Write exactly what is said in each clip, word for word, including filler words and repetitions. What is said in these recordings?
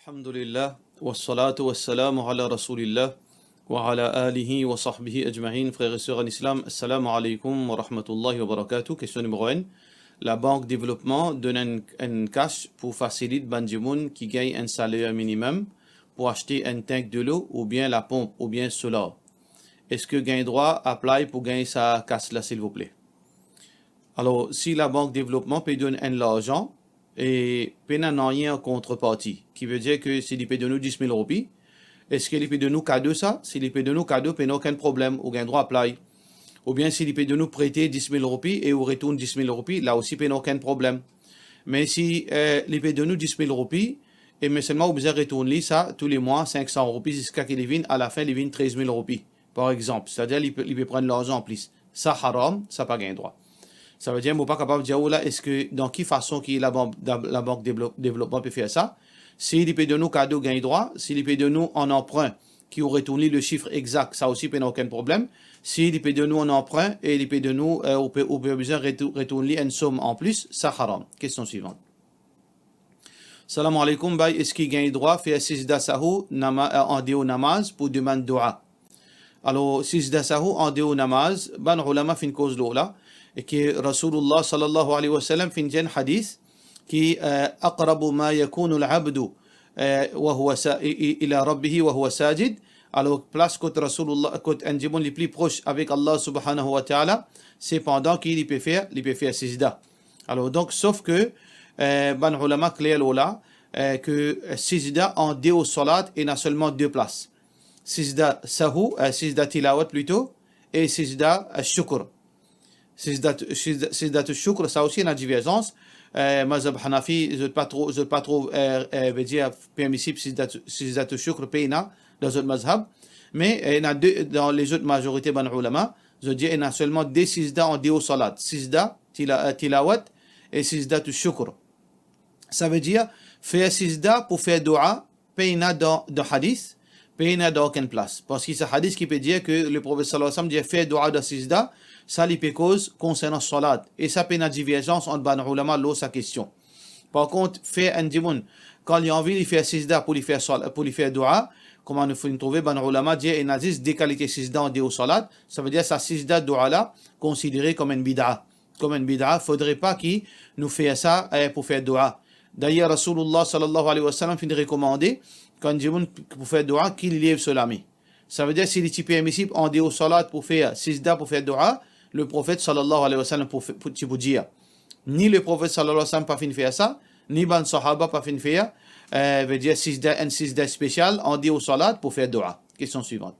Alhamdulillah, wassalatu wassalamu ala Rasoulillah, wa ala alihi wa sahbihi ajmain. Frer e ser an Islam, assalamu alaykum wa rahmatullahi wa barakatuh. Kestion nimero enn. Labank Devlopman donn enn, enn kas pou fasilit bann dimoun ki gagn enn saler minimem pou aste enn tank delo oubien laponp oubien solar. Eski gagn drwa apply pou gagn sa kas la, silvouple? Alor, si Labank Devlopman pe donn enn larzan e pena nanye an kontreparti, ki vedir ke si li pe donn ou dis mil roupi, eski li pe donn ou kado sa? Si li pe donn ou kado, pena okenn problem, ou gagn drwa apply. Oubien si li pe donn ou prete dis mil roupi e ou retourn dis mil roupi, la osi pena okenn problem. Me si, eh, li pe donn ou dis mil roupi, e me selman ou bizin retourn li sa tou le mwa, sink san roupi, ziska ki li vinn, alafin li vinn trez mil roupi, par exanp, setadir li pe, li pe pran larzan anplis. Sa haram, sa pa gagn drwa. Savedir mo pa kapav dir ou la, eski, dan ki fason ki Labank, Labank Devlo-, Devlopman pe fer sa. Si li pe donn ou kado, gagn drwa. Si li pe donn ou an anprin, ki ou retourn li le sif exak, sa osi pena okenn problem. Si li pe donn ou an anprin e li pe donn ou, eh, ou pe, ou pe bizin retou-, retourn li enn som anplis, sa haram. Kestion swivan. Salam aleykoum, bay, eski gagn drwa fer sizda sahou nama-, eh, andeor namaz pou demann doua? Alor, sizda sahou andeor namaz, bann oulama finn koz lor la, e ki Rasoulullah sallallahu alayhi wa sallam finn dir enn hadis ki, eh, "Aqrabu ma yakunu al-abdu, eh, wa huwa sa-, i-, i-, ila rabbihi wa huwa sajid." Alor, plas kot Rasoulullah, kot enn dimoun li pli pros avek Allah subhanahu wa ta'ala, se pandan ki li pe fer, li pe fer sizda. Alor, donk, sof ke, eh, bann oulama kler lor la, eh, ke, eh, sizda andeor salat, ena selman de plas. Sizda sahou, eh, sizda tilawat plito, e sizda, eh, shukr. Sizda, sizda, sizda to shukr, sa osi ena diverzans. Eh, mazhab Hanafi, zot pa tro, zot pa tro, eh, eh, vedir permisib sizda to, sizda to shukr pena dan zot mazhab. Me, eh, ena de, dan lezot mazorite bann oulama, zot dir ena selman de sizda andeor salat. Sizda tila-, eh, tilawat e sizda to shukr. Savedir, fer sizda pou fer doua, pena dan, dan hadis, pena dan okenn plas. Parski sa hadis ki pe dir ke le Profet sallallahu alayhi wa sallam dir fer doua dan sizda, sa li pe koz konsernan salat. E sa pena diverzans ant bann oulama lor sa kestion. Par kont, fer enn dimoun, kan li anvi li fer sizda pou li fer sal-, pou li fer doua, kouma nou finn trouve bann oulama dir ena zis de kalite sizda andeor salat, savedir sa sizda doua la konsidere kom enn bid'a. Kom enn bid'a, fodre pa ki nou fer sa, eh, pou fer doua. Dayer, Rasoulullah sallallahu alayhi wa sallam finn rekomande, kan dimoun pou fer doua, ki li lev so lame. Savedir, si li ti permisib andeor salat pou fer sizda, pou fer doua, le Profet sallallahu alayhi wa sallam pou fe-, pou, ti pou dir. Ni le Profet sallallahu alayhi wa sallam pa finn fer sa, ni bann sahaba pa finn fer, eh, vedir sizda, enn sizda spesial andeor salat pou fer doua. Kestion swivan.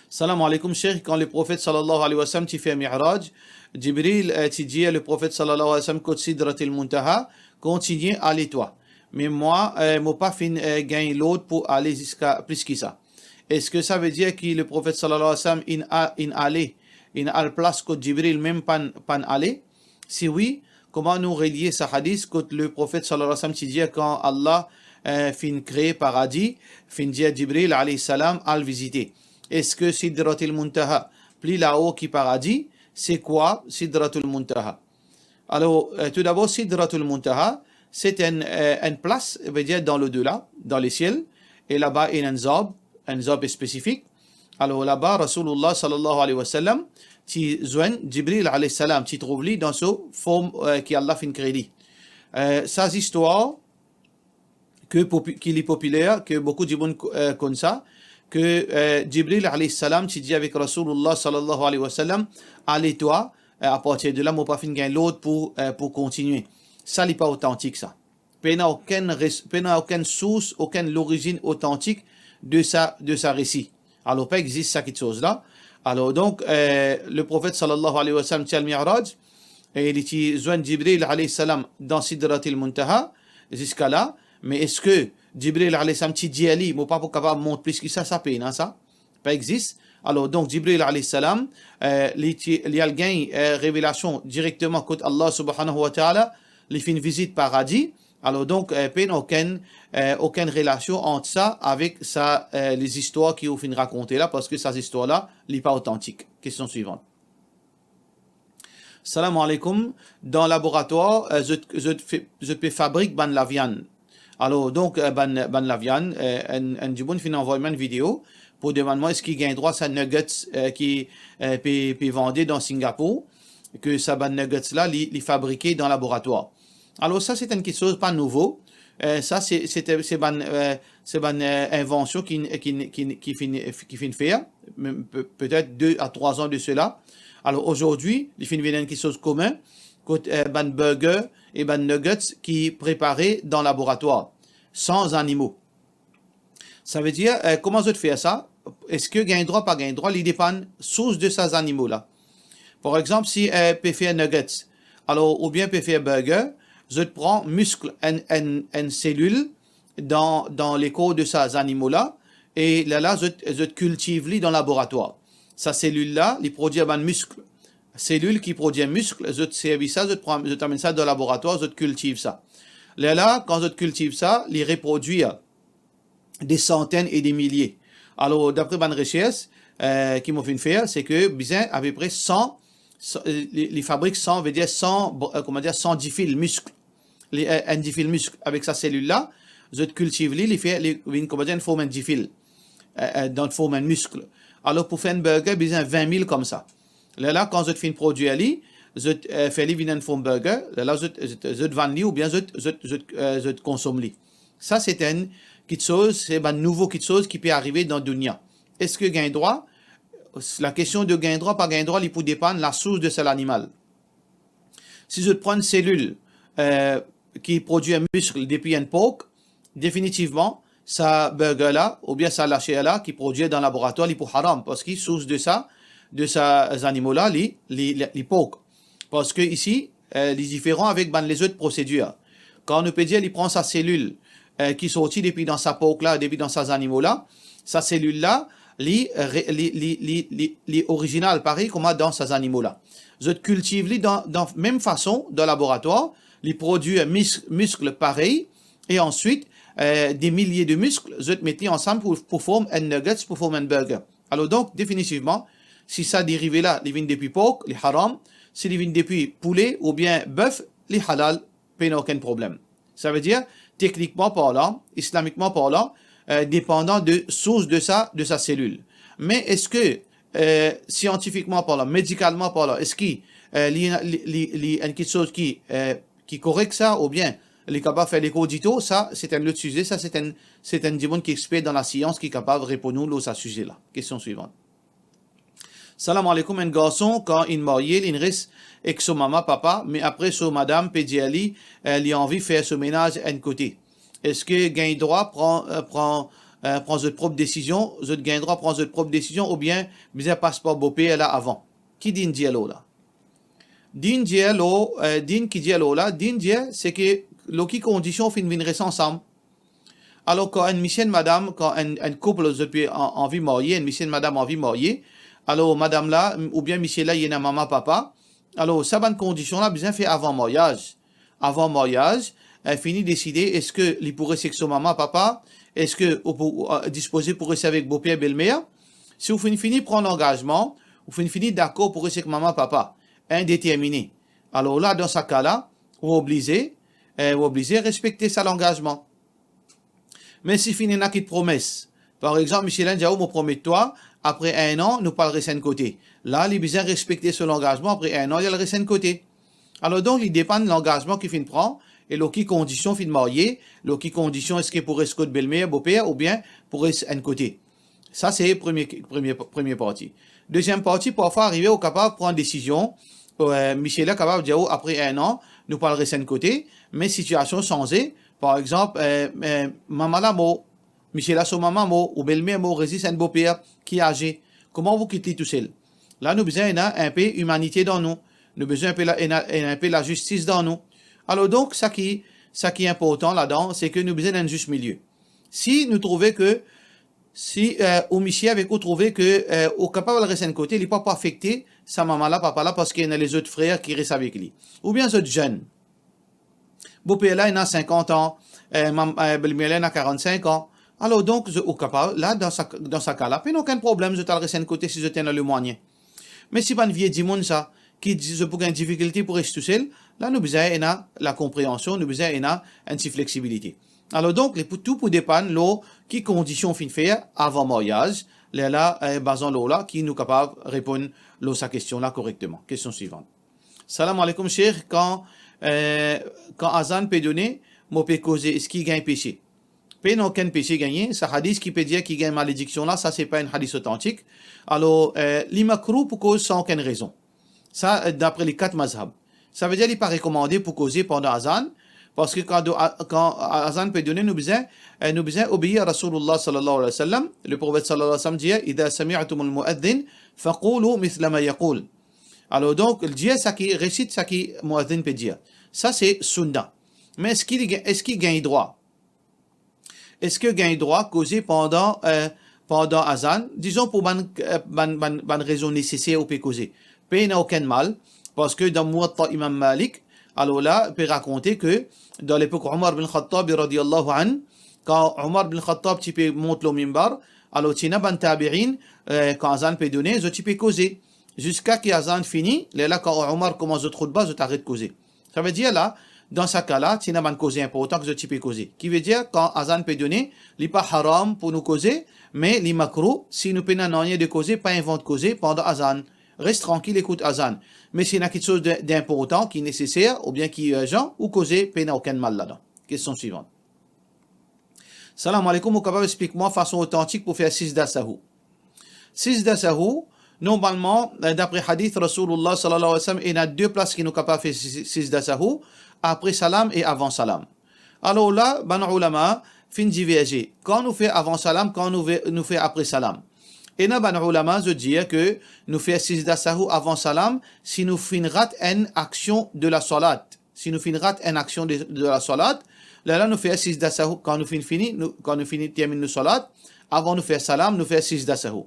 Salam aleykoum, Sheikh. Kan le Profet sallallahu alayhi wa sallam ti fer Mi'raj, Jibril, eh, ti dir le Profet sallallahu alayhi wa sallam kot Sidratil Muntaha, "Kontigne ale twa." Me mwa, eh, mo pa finn, eh, gagn lord pou ale ziska plis ki sa. Eski sa vedir ki le Profet sallallahu alayhi wa sallam inn a-, inn ale, inn al plas kot Jibril mem pann, pann ale? Si wi, kouma nou relie sa hadis kot le Profet sallallahu alayhi wa sallam ti dir kan Allah, eh, finn kree paradi, finn dir Jibril alayhi salam al vizite? Eski Sidratil Muntaha pli lao ki paradi? Se kwa Sidratul Muntaha? Alor, eh, toudabor, Sidratul Muntaha, se enn, eh, enn plas, vedir dan lodela, dan lesiel, e laba ena enn zarb, enn zarb spesifik. Alor laba, Rasoulullah sallallahu alayhi wa sallam ti zwenn Jibril alayhi salam, ti trouv li dan so form, eh, ki Allah finn kree li. Eh, sa zistwar ke popi-, ki li popiler, ke boukou dimoun ko-, eh, konn sa, ke, eh, Jibril alayhi salam ti dir avek Rasoulullah sallallahu alayhi wa sallam, "Ale twa, eh, apartir de la, mo pa finn gagn lord pou, eh, pou kontigne." Sa li pa otantik sa. Pena okenn res-, pena okenn sours, okenn lorizinn otantik de sa, de sa resi. Alor, pa exist sa kitsoz la. Alor, donk, eh, le Profet sallallahu alayhi wa sallam ti al Mi'raj, e li ti zwenn Jibril alayhi salam dan Sidratil Muntaha, ziska la, me eski Jibril alayhi salam ti dir li, "Mo pa pou kapav mont plis ki sa"? Sa pena sa. Pa exist. Alor, donk, Jibril alayhi salam, eh, li ti, li al gagn, eh, revelasion direkteman kot Allah subhanahu wa ta'ala, li finn vizit paradi. Alor, donk, eh, pena okenn, eh, okenn relasion ant sa avek sa, eh, lezistwar ki ou finn rakonte la, parski sa zistwar la, li pa otantik. Kestion swivan. Salam aleykoum. Dan laboratwar, eh, zot, zot fe-, zot pe fabrik bann laviann. Alor, donk, eh, bann, bann laviann, eh, enn, enn dimoun finn anvoy mwa enn video pou demann mwa eski gagn drwa sa nuggets, eh, ki, eh, pe, pe vande dan Singapour, ke sa bann nuggets la, li, li fabrike dan laboratwar. Alor, sa se enn kiksoz pa nouvo. Eh, sa se, se, se bann, eh, se bann, eh, invansion ki, ki, ki, ki finn, ki finn fer, mem pe-, petet de a trwa an de sela. Alor, azordi, li finn vinn enn kiksoz komin, kot, eh, bann burger e bann nuggets ki prepare dan laboratwar, san zanimo. Savedir, eh, kouma zot fer sa? Eski gagn drwa, pa gagn drwa, li depann sours de sa zanimo la. Par exanp, si, eh, pe fer nuggets, alor, oubien pe fer burger, zot pran misk enn, enn, enn selil dan, dan lekor de sa zanimo la, e lerla zot, zot kiltiv li dan laboratwar. Sa selil la, li prodwir bann misk. Selil ki prodwir misk, zot servi sa, zot pran, zot amenn sa dan laboratwar, zot kiltiv sa. Lerla, kan zot kiltiv sa, li reprodwir de santenn e de milie. Alor, dapre bann resers, eh, ki mo finn fer, se ke bizin apepre san, san, eh, li, li fabrik san, vedir san, bo-, eh, kouma dir, san difil misk. Li, eh, enn difil misk avek sa selil la, zot kiltiv li, li fer, li vinn, kouma dir, enn form enn difil, eh, eh, dan form enn misk. Alor, pou fer enn burger, bizin vin mil koumsa. Lerla, kan zot finn prodwir li, zot, eh, fer li vinn enn form burger, lerla zot, zot, zot vann li oubien zot, zot, zot, eh, zot konsom li. Sa se enn kiksoz, se bann nouvo kiksoz ki pe arive dan dounia. Eski gagn drwa? Lakestion de gagn drwa, pa gagn drwa, li pou depann lasours de sa lanimal. Si zot pran enn selil, eh, ki prodwir misk depi enn pork, definitivman, sa burger la, oubien sa laser la ki prodwir dan laboratwar, li pou haram, parski sours de sa, de sa zanimo la, li, li, li, li pork. Parski isi, eh, li diferan avek bann lezot prosedir. Kan nou pe dir li pran sa selil, eh, ki sorti depi dan sa pork la, depi dan sa zanimo la, sa selil la, li, re-, li, li, li, li, li orizinal, parey kouma dan sa zanimo la. Zot kiltiv li dan, dan mem fason, dan laboratwar, li prodwir mis-, misk parey, e answit, eh, de milie de misk, zot met li ansam pou, pou form enn nuggets, pou form enn burger. Alor donk, definitivman, si sa derive la, li vinn depi pork, li haram, si li vinn depi poule oubien bef, li halal, pena okenn problem. Savedir, teknikman parlan, islamikman parlan, eh, depandan de sours de sa, de sa selil. Me eski, eh, siantifikman parlan, medikalman parlan, eski, eh, li, li, li, li enn kiksoz ki, eh, ki korek sa, oubien li kapav fer lekor ditor, sa, se enn lot size, sa, se enn, se enn dimoun ki exper dan lasians ki kapav reponn ou lor sa size la. Kestion swivan. Salam aleykoum, enn garson, kan inn marye, linn res ek so mama, papa, me apre so madam pe dir li, eh, li anvi fer so menaz enn kote. Eski gagn drwa pran, eh, pran, eh, pran zot prop desizion, zot gagn drwa pran zot prop desizion, oubien bizin pas par boper la avan? Ki dinn dir lor la? Dinn dir lor, eh, dinn ki dir lor la, dinn dir, se ke lor ki kondision finn vinn res ansam. Alor, kan enn misie, enn madam, kan enn, enn koup, zot pe an-, anvi marye, enn misie, enn madam anvi marye, alor madam la, m-, oubien misie la, li ena mama, papa, alor sa bann kondision la bizin fer avan maryaz. Avan maryaz, eh, fini deside eski li pou res ek so mama, papa, eski ou pou, ou, eh, dispoze pou res avek boper, belmer. Si ou finn fini pran langazman, ou finn fini dakor pou res ek mama, papa, indetermine, alor la, dan sa ka la, ou oblize, eh, ou oblize respekte sa langazman. Me si finn ena kit promes, par exanp, misie la dir ou, mo promet twa, apre enn an, nou pou al res enn kote. La, li bizin respekte so langazman, apre enn an, li al res enn kote. Alor donk, li depann langazman ki finn pran, e lor ki kondision finn marye, lor ki kondision, eski pou res kot belmer, boper, oubien pou res enn kote. Sa se premie, premie, premie parti. Deziem parti, parfwa arive ou kapav pran desizion, eh, misie la kapav dir ou, apre enn an, nou pou al res enn kote, me sitiasion sanze, par exanp, eh, eh, mama la mor, misie la so mama mor, ou belmer mor, res zis enn boper ki aze. Kouma ou kit li tousel? La, nou bizin ena enpe imanite dan nou. Nou bizin enpe la, ena, ena enpe lazistis dan nou. Alor donk, sa ki, sa ki inportan ladan, se ke nou bizin enn zis milie. Si nou trouve ke, si, eh, ou misie avek ou trouve ke, eh, ou kapav al res enn kote, li pa pou afekte sa mama la, papa la, parski ena lezot frer ki res avek li. Oubien zot zenn. Boper la ena sinkant an, eh, mam-, eh, belmer la ena karannsink an. Alor donk, zot, ou kapav, la, dan sa, dan sa ka la, pena okenn problem, zot al res enn kote si zot ena lemwayen. Me si bann vie dimoun sa, ki di-, zot pou gagn difikilte pou res tousel, la nou bizin ena lakonpreansion, nou bizin ena enn ti fleksibilite. Alor donk, li pou, tou pou depann lor ki kondision ou finn fer avan maryaz, lerla, eh, bazan lor la ki nou kapav reponn lor sa kestion la korekteman. Kestion swivan. Salam aleykoum, Sheikh. Kan, eh, kan azan pe done, mo pe koze, eski gagn pese? Pena okenn pese gagne. Sa hadis ki pe dir ki gagn malediksion la, sa se pa enn hadis otantik. Alor, eh, li makrou pou koz san okenn rezon. Sa, eh, dapre li kat mazhab. Savedir li pa rekomande pou koze pandan azan, parski kan do-, a-, kan azan pe done, nou bizin, eh, nou bizin obeir Rasoulullah sallallahu alayhi wa sallam. Leprofet sallallahu alayhi wa sallam dir, "Idha sami'tumul muadhdhin, faqulu mithla ma yaqul." Alor donk, dir saki, resit saki muadhdhin pe dir. Sa se sunna. Me eski li gagn, eski gagn drwa? Eski gagn drwa koze pandan, eh, pandan azan? Dizon pou bann, eh, bann, bann, bann rezon neseser ou pe koze. Pena okenn mal, parski dan Muwatta Imam Malik, alor la, pe rakonte ke dan lepok Omar bin Khattab radiyallahu anhu, kan Omar bin Khattab ti pe mont lor minbar, alor ti ena bann tabiin, eh, kan azan pe done, zot ti pe koze. Ziska ki azan fini, lerla kan Omar koumans zot khoutba, zot aret koze. Savedir la, dan sa ka la, ti ena bann koze inportan ki zot ti pe koze. Ki vedir, kan azan pe done, li pa haram pou nou koze, me li makrou, si nou pena nanye de koze, pa invant koze pandan azan. Res trankil, ekout azan. Me si ena kiksoz de, dinportan, ki neseser, oubien ki irzan, ou koze, pena okenn mal ladan. Kestion swivan. Salam aleykoum, ou kapav explik mwa fason otantik pou fer sijda sahou? Sijda sahou, normalman, eh, dapre hadith Rasoulullah sallallahu alayhi wa sallam, ena de plas ki nou kapav fer si-, sijda sahou, apre salam e avan salam. Alor la, bann oulama finn diverze. Kan nou fer avan salam, kan nou ve-, nou fer apre salam. Ena bann oulama, zot dir ke nou fer sijda sahou avan salam, si nou finn rat enn aksion de la salat. Si nou finn rat enn aksion de, de la salat, lerla nou fer sijda sahou, kan nou finn fini, nou, kan nou fini terminn nou salat, avan nou fer salam, nou fer sijda sahou.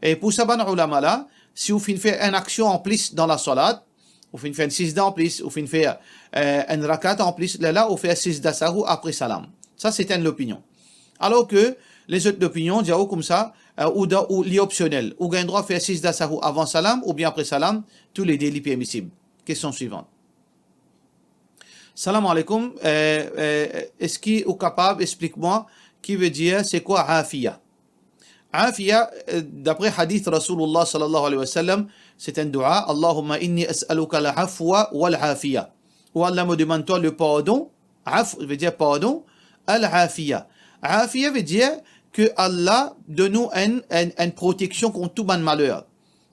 E pou sa bann oulama la, si ou finn fer enn aksion anplis dan la salat, ou finn fer enn sijda anplis, ou finn fer, eh, enn rakat anplis, lerla ou fer sijda sahou apre salam. Sa se enn lopinion. Alor ke lezot lopinion dir ou koumsa, eh, ou dan, ou li opsionel. Ou gagn drwa fer sijda sahou avan salam oubien apre salam, toulede li permisib. Kestion swivan. Salam aleykoum. Eh, eh, eski ou kapav explik mwa ki vedir, se kwa afiya? Afiya, eh, dapre hadith Rasoulullah sallallahu alayhi wa sallam, se enn doua, "Allahumma inni as'aluka al-afwa wal-afiya." Oh Allah, mo demann twa le pardon, af vedir pardon, al-afiya. Afiya vedir ke Allah donn nou enn, enn, enn proteksion kont tou bann maler.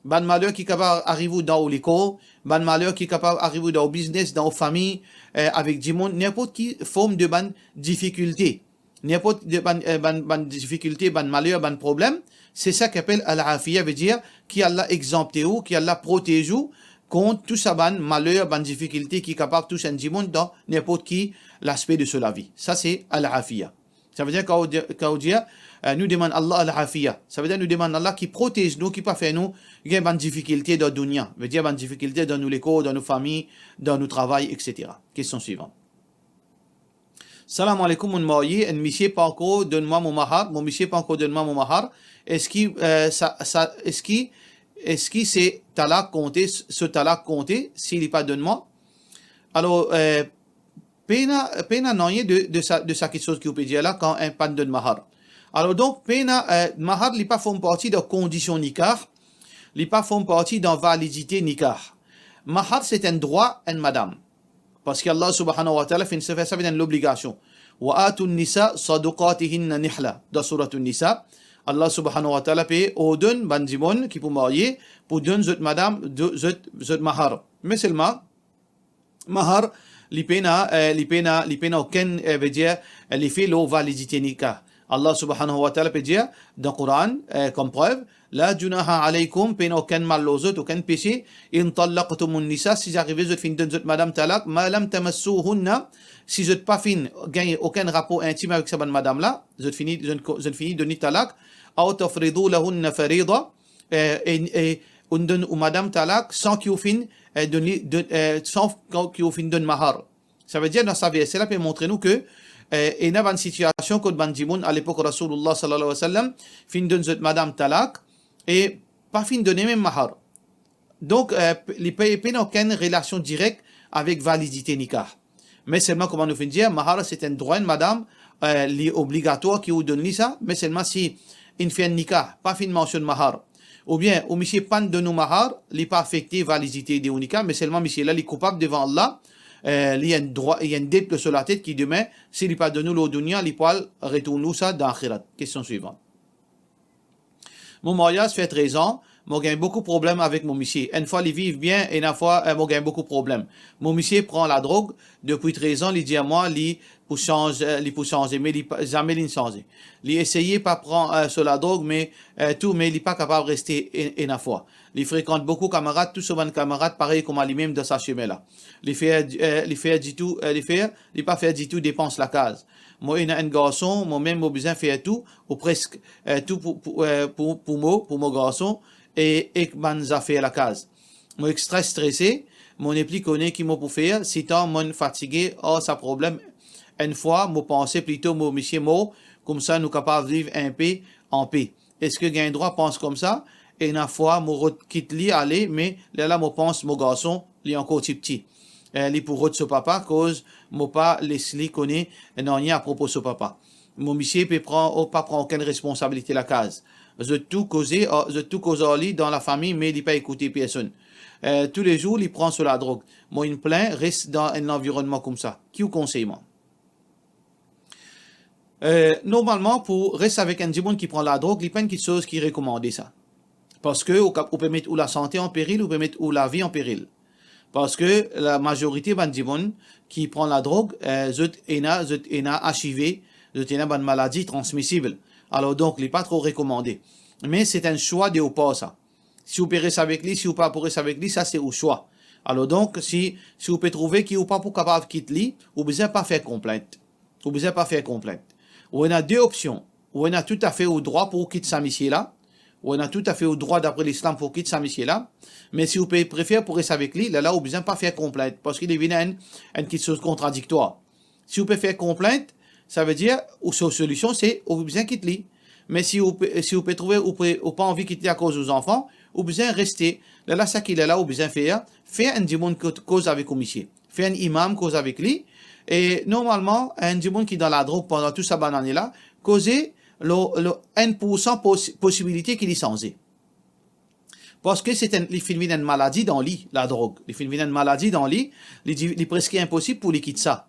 Bann maler ki kapav ariv ou dan ou lekor, bann maler ki kapav ariv ou dan ou biznes, dan ou fami, eh, avek dimoun, ninport ki form de bann difikilte. Ninport de bann, eh, bann, bann difikilte, bann maler, bann problem, se sa ki apel al-afiya, vedir ki Allah exanpte ou, ki Allah protez ou kont tou sa bann maler, bann difikilte ki kapav tous enn dimoun dan ninport ki laspe de so lavi. Sa se al-afiya. Savedir, kan ou dir, kan ou dir, eh, nou demann Allah al-afiya, savedir nou demann Allah ki protez nou, ki pa fer nou gagn bann difikilte dan dounia, vedir bann difikilte dan nou lekor, dan nou fami, dan nou travay, et cetera. Kestion swivan. Salam aleykoum, mo marye, enn misie pankor donn mwa mo mahar, mo misie pankor donn mwa mo mahar, eski, eh, sa, sa, eski, eski se talak konte, so talak konte si li pa donn mwa? Alor, eh, pena, pena nanye de, de sa, de sa kiksoz ki ou pe dir la, kan enn pa donn mahar. Alor donk, pena, eh, mahar li pa form parti dan kondision nikah, li pa form parti dan validite nikah. Mahar se enn drwa enn madam. Parski Allah subhanahu wa ta'ala finn fer sa vinn enn lobligasion. "Wa atun nisa sadukatihinna nihla." Dan Suratun Nisa, Allah subhanahu wa ta'ala pe ordonn bann dimoun ki pou marye pou donn zot madam, do-, zot, zot mahar. Me selman, mahar, li pena, eh, li pena, li pena okenn, eh, vedir, eh, lefe lor validite nikah. Allah subhanahu wa ta'ala pe dir dan Koran, eh, kom prev, "La junaha alaykum", pena okenn mal lor zot, okenn pese, "in tallaqtumun nisa", si arive zot finn donn zot madam talak, "ma lam tamassuhunna", si zot pa finn gagn okenn rapor intim avek sa bann madam la, zot fini, zot, zot fini donn li talak, "aw tafridu lahunna farida", eh, e, e, ou donn ou madam talak san ki ou finn, eh, donn li, donn, eh, san ki ou finn donn mahar. Savedir, dan sa verse la pe montre nou ke, eh, ena bann sitiasion kot bann dimoun alepok Rasoulullah sallallahu alayhi wa sallam finn donn zot madam talak e pa finn done mem mahar. Donk, eh, li pe, pena okenn relasion direk avek validite nikah. Me selman, kouma nou finn dir, mahar se enn drwa enn madam, eh, li obligatwar ki ou donn li sa, me selman si inn fer enn nika, pa finn mansionn mahar, oubien ou misie pa'nn donn ou mahar, li pa afekte validite de ou nika, me selman misie la, li koupab devan Allah, eh, li enn drwa, li enn det lor so latet ki dime, si li pa donn ou lor dounia, li pou al retourn ou sa dan axirat. Kestion swivan. Mo maryaz fer trez an, mo gagn boukou problem avek mo misie. Enn fwa li viv bien, ena fwa, eh, mo gagn boukou problem. Mo misie pran ladrog depi trez an, li dir mwa li pou sanz, eh, li pou sanze, me li pa, zame li'nn sanze. Li eseye pa pran, eh, so ladrog, me, eh, tou, me li pa kapav reste e-, ena fwa. Li frekant boukou kamarad, tou so bann kamarad parey kouma limem dan sa sime la. Li fer, eh, li fer ditou, eh, li fer, li pa fer ditou depans lakaz. Mo ena enn garson, mo mem mo bizin fer tou, ou presk, eh, tou pou, pou, eh, pou, pou mo, pou mo garson, e ek bann zafer lakaz. Mo extra strese, mo nepli kone ki mo pou fer, sitan mo'nn fatige ar sa problem. Enn fwa, mo panse plito mo misie mor, koumsa nou kapav viv inpe anpe. Eski gagn drwa pans koumsa? Ena fwa, mo rod kit li ale, me lerla mo pans mo garson, li ankor tipti. Eh, li pou rod so papa, koz mo pa les li kone nanye apropo so papa. Mo misie pe pran, o, pa pran okenn responsabilite lakaz. Zot tou koze, a, zot tou koz ar li dan lafami, me li pa ekoute personn. Eh, toulezour, li pran so ladrog. Mo inn plin res dan enn lanvironnman koumsa. Ki ou konsey mwa? Eh, normalman, pou res avek enn dimoun ki pran ladrog, li pa enn kiksoz ki rekomande sa. Parski ou kap-, ou pe met ou lasante an peril, ou pe met ou lavi an peril. Parski lamazorite bann dimoun ki pran ladrog, eh, zot ena, zot ena HIV, zot ena bann maladi transmisib. Alor donk, li pa tro rekomande. Me se enn swa de ou par sa. Si ou pe res avek li, si ou pa pou res avek li, sa se ou swa. Alor donk, si, si ou pe trouve ki ou pa pou kapav kit li, ou bizin pa fer konplint. Ou bizin pa fer konplint. Ou ena de opsion. Ou ena toutafe ou drwa pou ou kit sa misie la. Ou ena toutafe ou drwa dapre Lislam pou ou kit sa misie la. Me si ou pe prefer pou res avek li, lerla ou bizin pa fer konplint, parski li vinn enn, enn kiksoz kontradiktwar. Si ou pe fer konplint, savedir ou so-, solision se ou bizin kit li. Me si ou pe, si ou pe trouve ou pe, ou pa anvi kit li akoz ou zanfan, ou bizin reste. Lerla sa ki lerla ou bizin fer, fer enn dimoun ko-, koz avek ou misie. Fer enn imam koz avek li. E normalman, enn dimoun ki dan ladrog pandan tou sa bann ane la, koze lor, lor enn poursan pos-, posibilite ki li sanze. Parski se enn, li finn vinn enn maladi dan li, ladrog. Li finn vinn enn maladi dan li, li di, li preske inposib pou li kit sa.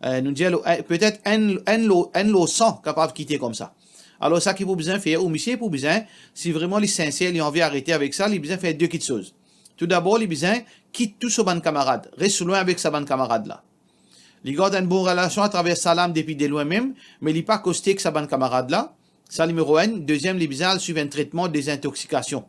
Eh, nou dir, eh, petet enn, enn lor, enn lor san kapav kite koumsa. Alor, sa ki pou bizin fer, ou misie pou bizin, si vreman li sinser, li anvi arete avek sa, li bizin fer de kiksoz. Toudabor, li bizin kit tou so bann kamarad, res lwin avek sa bann kamarad la. Li gard enn bon relasion atraver salam depi delwin mem, me li pa koste ek sa bann kamarad la. Sa nimero enn. Deziem, li bizin al swiv enn tretman dezintoksikasion.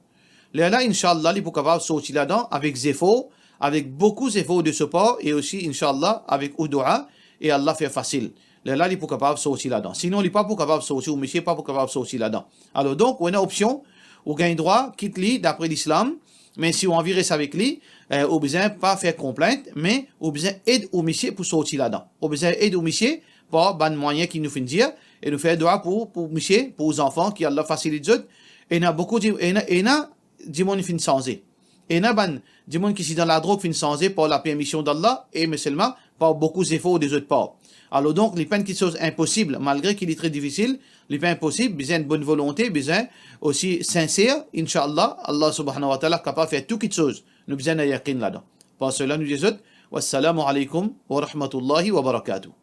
Lerla, inshallah, li pou kapav sorti ladan avek zefor, avek boukou zefor de so par, e osi, inshallah, avek ou doua, e Allah fer fasil. Lerla, li pou kapav sorti ladan. Sinon, li pa pou kapav sorti, ou misie pa pou kapav sorti ladan. Alor donk, ou ena opsion, ou gagn drwa kit li dapre Lislam, me si ou anvi res avek li, eh, ou bizin pa fer konplint, me ou bizin ed ou misie pou sorti ladan. Ou bizin ed ou misie par bann mwayin ki nou finn dir, e nou fer doua pou, pou misie, pou zanfan, ki Allah fasilit zot. Ena boukou di-, ena, ena dimoun finn sanze. Ena bann dimoun ki ti dan ladrog finn sanze par lapermision d'Allah, e me selman par boukou zefor de zot par. Alor donk, li pa enn kiksoz inposib, malgre ki li tre difisil, li pa inposib, bizin enn bonn volonte, bizin osi sinser, inshallah, Allah subhanahu wa ta'ala kapav fer tou kiksoz. Nou bizin ena yakin ladan. Par sela, nou dir zot, wassalamu alaykum wa rahmatullahi wa barakatuh.